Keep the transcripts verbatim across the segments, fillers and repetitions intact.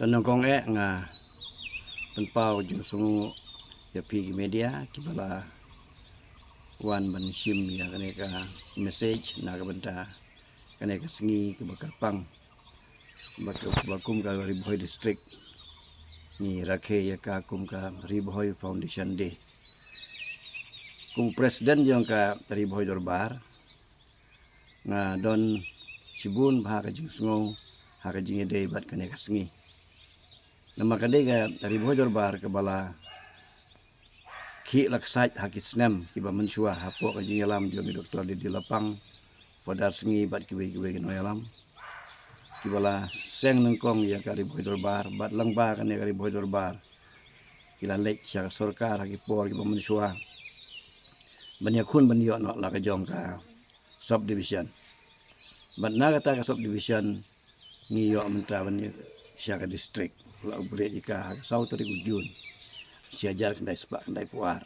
Tang nyngkong eh nga pynpaw jingsngew ïa phi ki media kiba la wan ban shim ïa kane ka message na ka bynta kane ka sngi kaba kyrpang ba ka, ba kum ka Ri Bhoi District ngi rakhe ïa ka kum ka Ri Bhoi Foundation Day. Kum president jong ka Ri Bhoi Dorbar, nga don shibun bha ka jingsngew ha ka jingïadei bad kane ka sngi. Namar ka dei ka Ri Bhoi Dorbar kaba la khih la ksait ha ki snem kiba mynshuwa hapoh ka jingïalam jong i Doktor D D Lapang, Phadar Sngi bad kiwei kiwei ki nongïalam kiba la seng nyngkong ïa ka Ri Bhoi Dorbar, bad lyngba kane ka Ri Bhoi Dorbar ki la leit sha ka sorkar ha ki por kiba mynshuwa ban ïakhun ban ïoh noh la ka jong ka subdivision. Bad na kata ka subdivision ngi ïoh mynta ban ïa sha ka district, la upgrade ïa ka ha ka saw tarik u Jun shi hajar khyndai spah khyndai phew ar.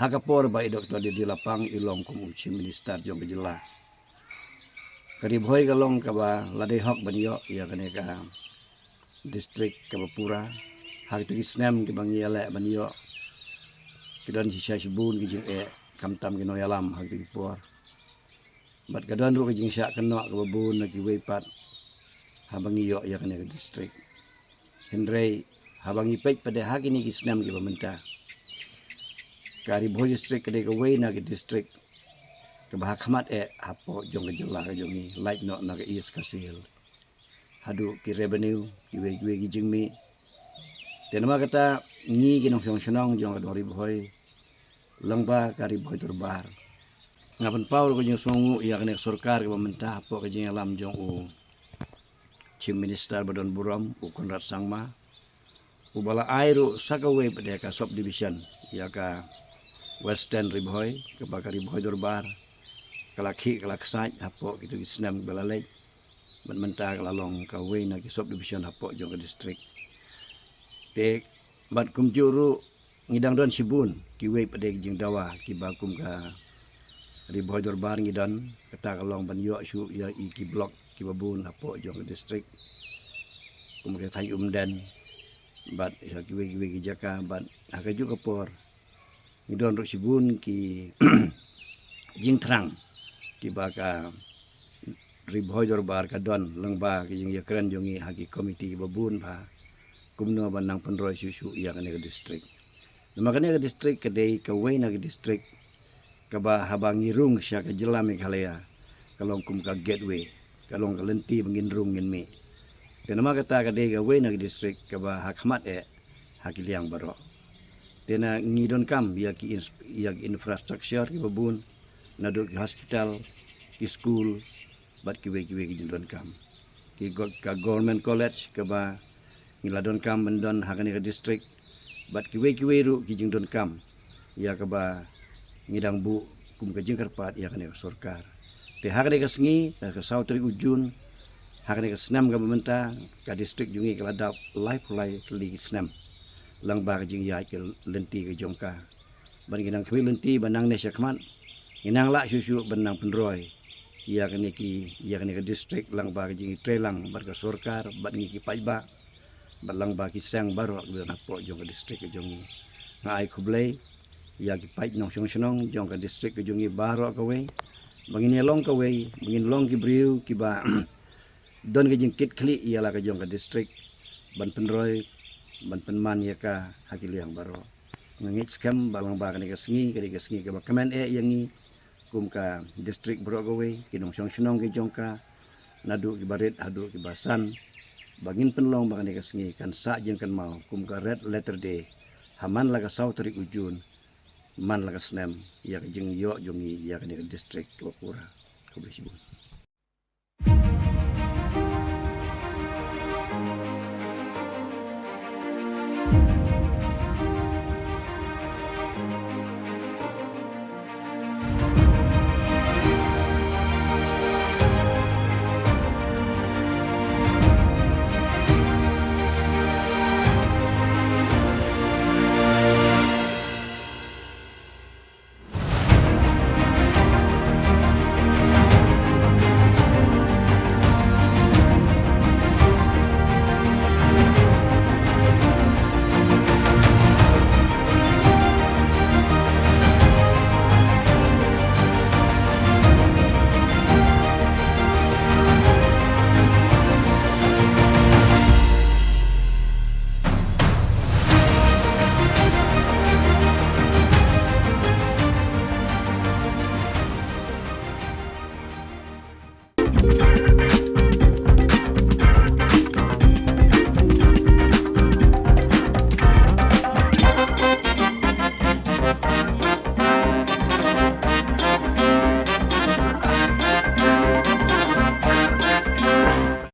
Ha ka por ba i Doktor D D Lapang i long kum u Chief Minister jong ka jylla, ka Ri Bhoi ka long kaba la dei hok ban ïoh ïa kane ka district kaba pura. Ha kito ki snem kiba ngi ïaleh ban ïoh, ki don shisha shibun ki jingeh khamtam ki nongïalam ha kito ki por. Bad ka don ruh ka jingshah kynnoh kaba bun na kiwei pat haba ngi ïoh ïa kane ka district. Hynrei haba ngi peit pat de ha kine ki snem kiba mynta, ka Ri Bhoi District ka dei kawei na ki district kaba ha khmat eh hapoh jong ka jylla ka jong ngi, lait noh na ka East Khasi Hills haduh ki revenue, kiwei kiwei ki jingmih. Te namar kata ngi ki nongshong shnong jong ka dong Ri Bhoi lyngba ka Ri Bhoi Dorbar, nga pynpaw ruh ka jingsngew ïa kane ka sorkar kaba mynta hapoh ka jingïalam jong u Chief Minister ba don burom, u Conrad Sangma, uba la ai ruh sa kawei pat de ka subdivision ïa ka Western Ri Bhoi, kaba ka Ri Bhoi Dorbar ka la khih ka la ksait hapoh kito ki snem ba la leit. Bad mynta ka la long kawei na ki subdivision hapoh jong ka district. Te bad kumjuh ruh ngi dang don shibun kiwei pat de ki jingdawa kiba kum ka Ri Bhoi Dorbar ngi don, kata ka long ban ïoh shuh ïa i ki block kiba bun hapoh jong ka district, kum ka thaiñ Umden bad ïa kiwei kiwei ki jaka. Bad ha kajuh ka por ngi don ruh shibun ki jingthrang kiba ka Ri Bhoi Dorbar ka don lyngba ki jingïakren jong ngi ha ki komiti kiba bun bha, kumno ban nang pynroi shuh shuh ïa kane ka district. Namar kane ka district ka dei kawei na ka district kaba haba ngi rung sha ka jylla Meghalaya ka long kum ka gateway, ka long ka lynti ba ngin rung ngin mih. Te namar kata ka dei kawei na ka district kaba ha khmat eh ha ki liang baroh. Te na ngi donkam ïa ki ins-, ïa ki infrastructure kiba bun, naduh ki hospital, ki school bad kiwei kiwei ki jingdonkam. Ki go-, ka government college kaba ngi la donkam ban don ha kane ka district, bad kiwei kiwei ruh ki jingdonkam ïa kaba ngi dang buh kum ka jingkyrpad ïa kane ka sorkar. Te ha kane ka sngi, ka saw tarik u Jun ha kane ka snem kaba mynta, ka district jong ngi ka la dap laiphew lai tylli ki snem lyngba ka jingïaid ka lynti ka jong ka. Bad ngi nang khmih lynti ban nang ne shakhmat, ngi nang lah shuh shuh ban nang pynroi ïa kane ki, ïa kane ka district lyngba ka jingïatreilang bad ka sorkar bad ngi ki paidbah bad lyngba ki seng baroh kiba don hapoh jong ka district ka jong ngi. Nga ai khublei ïa ki paid nongshong shnong jong ka district ka jong ngi baroh kawei, ba ngin ïa long kawei, ba ngin long ki briew kiba don ka jingkitkhlieh ïa la ka jong ka district, ban pynroi, ban pynman ïa ka ha ki liang baroh. Nga ngeit skhem ba lyngba kane ka sngi, ka dei ka sngi kaba kmen eh ïa ngi kum ka district baroh kawei, ki nongshong shnong ki jong ka, naduh kiba rit haduh kiba san, ba ngin pynlong ba kane ka sngi kan sah jingkynmaw kum ka Red Letter Day ha man la ka saw tarik u Jun man la ka snem ïa ka jingïoh jong ngi ïa kane ka district kaba pura. Khublei shibun.